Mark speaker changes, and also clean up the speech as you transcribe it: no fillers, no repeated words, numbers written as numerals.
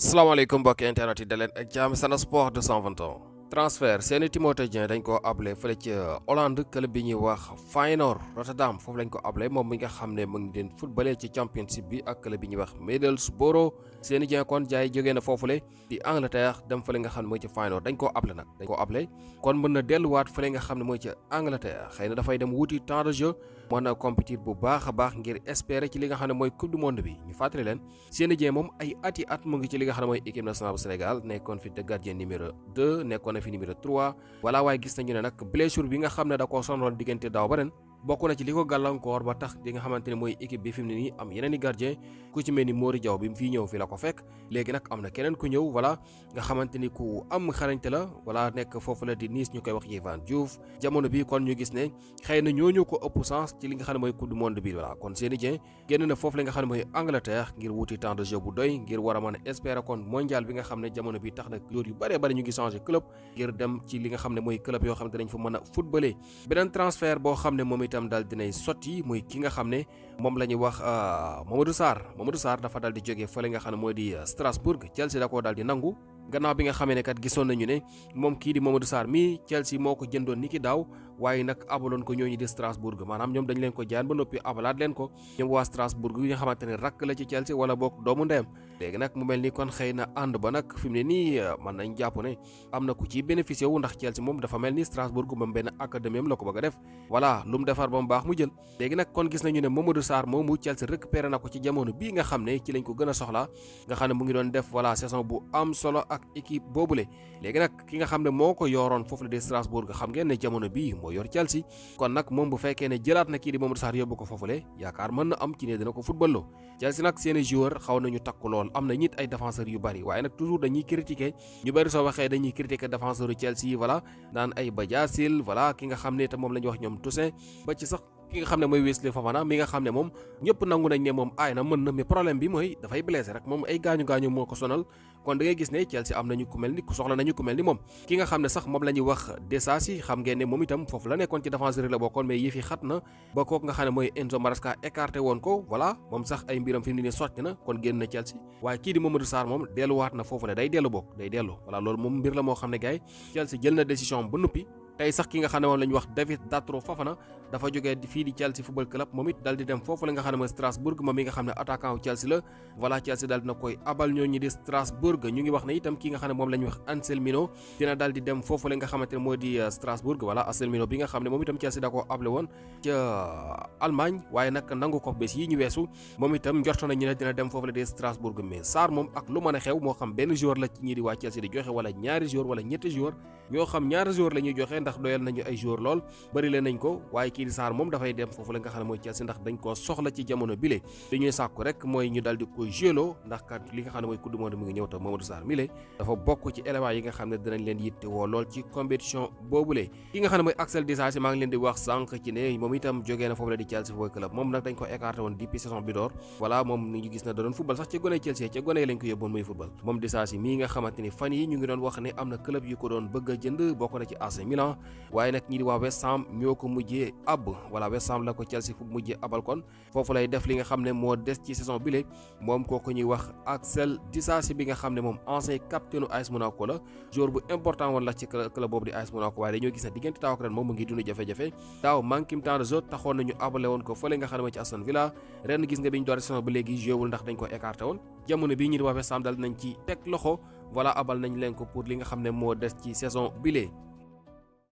Speaker 1: salaamaaleykum mbokki internet yi daleen ak jàmm Sen Sport 221 transfert seeni Timothée Dieng dañ ko able fële ci Hollande club bi ñuy wax Feyenoord Rotterdam foofu lañ ko able moom mi nga xam ne mu ngi leen footballé ci championship bi ak club bi ñuy wax Middlesbrough seeni Dieng kon jaay jógee na foofule di Angleterre dem fële nga xam ne mooy ci Feyenoord dañ koo able nag dañ ko able kon mën na delluwaat fële nga xam ne mooy ci Angleterre xëy na dafay dem wuti temps de jeu mën na compétir bu baax a baax ngir espérer ci li nga xam ne mooy coupe du monde bi ñu fàttali leen seeni Dieng moom ay ati at mu ngi ci li nga xam ne mooy équipe nationale bu Sénégal nekkoon fi de gardien numéro 2 nekkoon na fi numéro 3 voilà waaye gis nañu ne nag blessure bi nga xam ne da koo sonaloon diggante daaw ba ren bokk na ci li ko gàllankoor ba tax di nga xamante ne mooy équipe bi fi mu ne nii am yeneen i gardien ku ci mel ni Mori Diaw bi mu fii ñëw fi la ko fekk léegi nag am na keneen ku ñëw voilà nga xamante ni ku am xarañte la voilà nekk foofu la di Nice ñu koy wax Yehvan Diouf jamono bi kon ñu gis ne xëy na ñooñu ko ëpp sens ci li nga xam ne mooy coupe du monde bi voilà kon Seny Dieng génn na foofu la nga xam ne mooy Angleterre ngir wuti temps de jeu bu doy ngir war a mën a espérer kon mondial bi nga xam ne jamono bi tax na joueur yu bëree bëri ñu ngi changé club ngir dem ci li nga xam ne mooy club yoo xam ne dañ fa mën a footballé beneen transfert boo xam ne moom itam daal dinay sotti muy ki nga xam ne moom la ñuy wax Mamadou Sarr dafa daal di jógee fële nga xam ne mooy di Strasbourg Chelsea da koo daal di nangu gannaaw bi nga xamee ne kat gisoon nañu ne moom kii di Mamadou Sarr mi Chelsea moo ko jëndoon ni ki daaw waaye nag abaloon ko ñooñu di Strasbourg maanaam ñoom dañ leen ko jaan ba noppi abalaat leen ko ñoom waa Strasbourg yi nga xamante ne rakk la ci Chelsea wala boog doomu ndeyam léegi nag mu mel ni kon xëy na ànd ba nag fi mu ne nii mën nañ jàpp ne am na ku ci bénéficié wu ndax Chelsea moom dafa mel ni Strasbourg moom benn académie am la ko bëgg a def voilà lu mu defar ba mu baax mu jël léegi nag kon gis nañu ne Mamadou Sarr moomu Chelsea récupéré na ko ci jamono bii nga xam ne ci lañ ko gën a soxla nga xam ne mu ngi doon def voilà saison bu am solo ak équipe boobule léegi nag ki nga xam ne moo ko yoroon foofu la di Strasbourg xam ngeen ne jamono bii moo yor Chelsea kon nag moom bu fekkee ne jëlaat na kii di Mamadou Sarr yóbbu ko foofule yaakaar mën na am ci ne dina ko footballoo Chelsea nag seeni joueur xaw nañu takku lool am na ñit ay défenseurs yu bari waaye nag toujours dañuy critiquer ñu bari soo waxee dañuy critiquer défenseurs yu Chelsea yi voilà naan ay Badiashile voilà ki nga xam ne te moom la ñuy wax ñoom Toussaint ba ci sax ki nga xam ne mooy Wesley Fofana mi nga xam ne moom ñëpp nangu nañ ne moom aay na mën na mais problème bi mooy dafay blessé rek moom ay gaañu moo ko sonal kon da ngay gis ne Chelsea am nañu ku mel ni ku soxla nañu ku mel ni moom ki nga xam ne sax moom la ñuy wax Desasi xam ngeen ne moom itam foofu la nekkoon ci défenseur la bokkoon mais yëf yi xat na ba kooku nga xam ne mooy Enzo Maresca écarté woon ko voilà moom sax ay mbiram fi mu ne nii sotti na kon génn na Chelsea waaye kii di Mamadou Sarr moom delluwaat na foofu la day dellu voilà loolu moom mbir la moo xam ne gars yi Chelsea jël na décision ba noppi tey sax ki nga xam ne moom la ñu wax David Datro Fofana dafa jógee fii di Chelsea football club moom it dal di dem foofu la nga xam ne mooy Strasbourg moom mi nga xam ne attaquant wu Chelsea la voilà Chelsea dal dina koy abal ñooñu di Strasbourg ñu ngi wax ne itam ki nga xam ne moom la ñuy wax Anselmino dina dal di dem foofu la nga xamante ne mooy di Strasbourg voilà Anselmino bi nga xam ne moom itam Chelsea da koo able woon ca Allemagne waaye nag nangu ko bés yi ñu weesu moom itam njorto nañu ne dina dem foofu la di Strasbourg mais Sarr moom ak lu mën a xew moo xam benn joueur la ci ñii di waa Chelsea di joxe wala ñaari joueur wala ñetti joueur ñoo xam ñaari joueur la ñuy joxe ndax doyal nañu ay joueur lool bëri leen nañ ko waaye kii di Sarr moom dafay dem foofu la nga xam ne mooy Chelsea ndax dañ koo soxla ci jamono bile dañuy sàkku rek mooy ñu dal di koy jéloo ndax kat li nga xam ne mooy coupe du monde mu ngi ñëw te Mamadou Sarr mile dafa bokk ci éléments yi nga xam ne dinañ leen yitte woo lool ci compétition boobule ki nga xam ne mooy Axel Disasi maa ngi leen di wax sànq ci ne moom itam jógee na foofu la di Chelsea football club moom nag dañ ko écarté woon depuis saison bi door voilà moom ni ñu gis na da doon football sax ca gone Chelsea ca gone lañ ko yóbboon muy football moom Disasi mii nga xamante ni fan yi ñu ngi doon wax ne am na club yu ko doon bëgg a jënd bokk na ci AC Milan waaye nag ñi di waa West Ham ñoo ko mujjee ab voilà West Ham la ko Chelsea fu mujjee abal kon foofu lay def li nga xam ne moo des ci saison bile moom kooku ñuy wax Axel Disasi bi nga xam ne moom ancien capitaine AS Monaco la joueur bu important woon la ci club boobu di AS Monaco waaye dañoo gis ne diggante daaw ak ren moom mu ngi dund jafe-jafe daaw manqué temps de jeu taxoon nañu abale woon ko fële nga xam ne mooy ci Aston Villa ren gis nga bi ñu door saison ba léegi joué wul ndax dañ ko écarté woon jamono bii ñi di waa West Ham dal nañ ci teg loxo voilà abal nañ leen ko pour li nga xam ne moo des ci saison bile